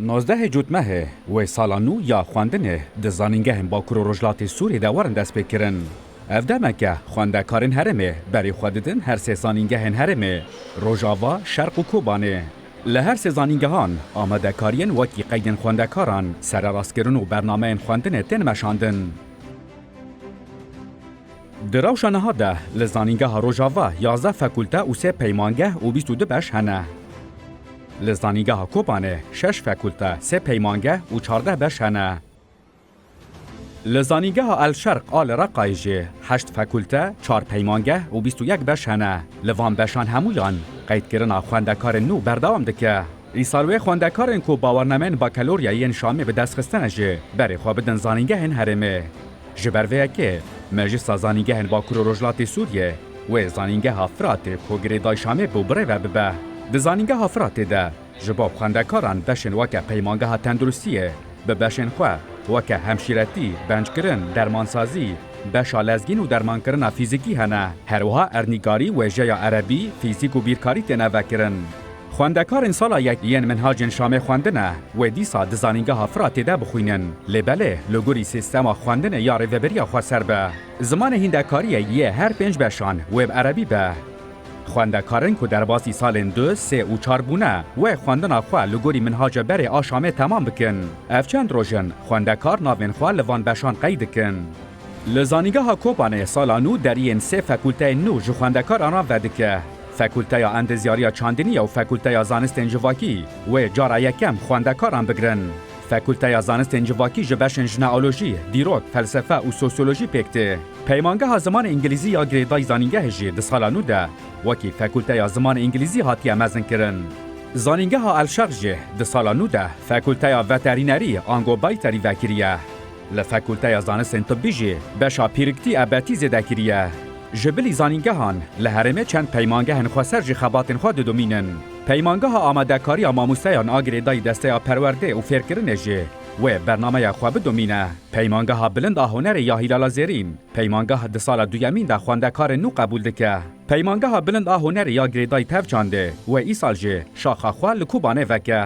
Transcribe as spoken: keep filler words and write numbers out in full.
Nozdehê Cotmehê wê sala nû ya xwendinê di zanîngehên Bakur û Rojhilatê Sûriyê de werin destpêkirin. Ev demeke xwendekarên herêmê berê xwe didin her sê zanîngehên herêmê, Rojava, Şerq û Kobanê. Li her sê zanîngehan amadekariyên wekî qeydên xwendekaran, sererastkirin û bernameyên xwendinê tên meşandin. Di rewşa niha de li Zanîngeha Rojava yazdeh fakulte û sê peymangeh û bîst û du beş hene. Li Zanîngeha Kobanê şeş fakulte, sê peymangeh û çardeh beş hene. Li Zanîngeha El Şerq a li Reqayê jî heşt fakulte, çar peymangeh û bîst û yek beş hene. Li van beşan hemûyan qeydkirina xwendekarên nû berdewam dike. Îsal wê xwendekarên ku bawernameyn bakalorya yên Şamê bi dest xistine jî berê xwe bidin zanîngehên herêmê. Ji ber vê yekê Meclisa Zanîngehên Bakur û Rojhilatê Sûriyê wê Zanîngeha Firatê ku girêdayî Şamê bû birêve bibe. Di Zanîngeha Firatê de ji bo xwendekaran beşên weke peymangeha tenduristiyê bi beşên xwe weke hemşîretî, benckirin, dermansazî, beşa lezgîn û dermankirina fîzîkî hene. Her wiha erdnîgarî, wêjeya erebî, fîzîk û bîrkarî têne vekirin. Xwendekarên sala yek yên minhacên Şamê xwendine wê dîsa di Zanîngeha Firatê de bixwînin. Lê belê li gorî sîstema xwendinê ya rêveberiya xweser be. Zimanê hîndekariyê yê her pênc beşan wê bi erebî be. Xwendekarên ku derbasî salên du, sê û çar bûne, wê xwendina xwe li gorî minhaca berê a Şamê temam bikin. Ev çend roj in xwendekar navên xwe li van beşan qeyd dikin. Li Zanîngeha Kobanê sala nû deriyên sê fakulteyên nû ji xwendekaran re vedike. Fakulteya Endezyariya Çandinî û Fakulteya Zanistên Civakî wê cara yekem xwendekaran bigirin. Fakulteya Zanistên Civakî ji beşên jineolojî, dîrok, felsefe û sosyolojî pêk tê. Peymangeha Zimanê Îngilîzî ya girêdayî zanîngehê jî di sala nû de wekî Fakulteya Zimanê Îngilîzî hatiye mezinkirin. Zanîngeha El Şerq jî di sala nû de Fakulteya Veterînerî ango bayterî vekiriye. Li Fakulteya Zanistên Tibbî jî beşa pîriktî ebetî zêde kiriye. Ji bilî zanîngehan li herêmê çend peymangehên xweser jî xebatên xwe didomînin. Peymangeha Amadekariya Mamosteyan a girêdayî Desteya Perwerdê û Fêrkirinê jî wê bernameya xwe bidomîne. Peymangeha Bilind a Hunerê ya Hîlala Zêrîn, peymangeha di sala duyemîn de xwendekarên nû qebûl dike. Peymangeha Bilind a Hunerê ya girêdayî Tevçandê wê îsal jî şaxa xwe li Kobanê veke.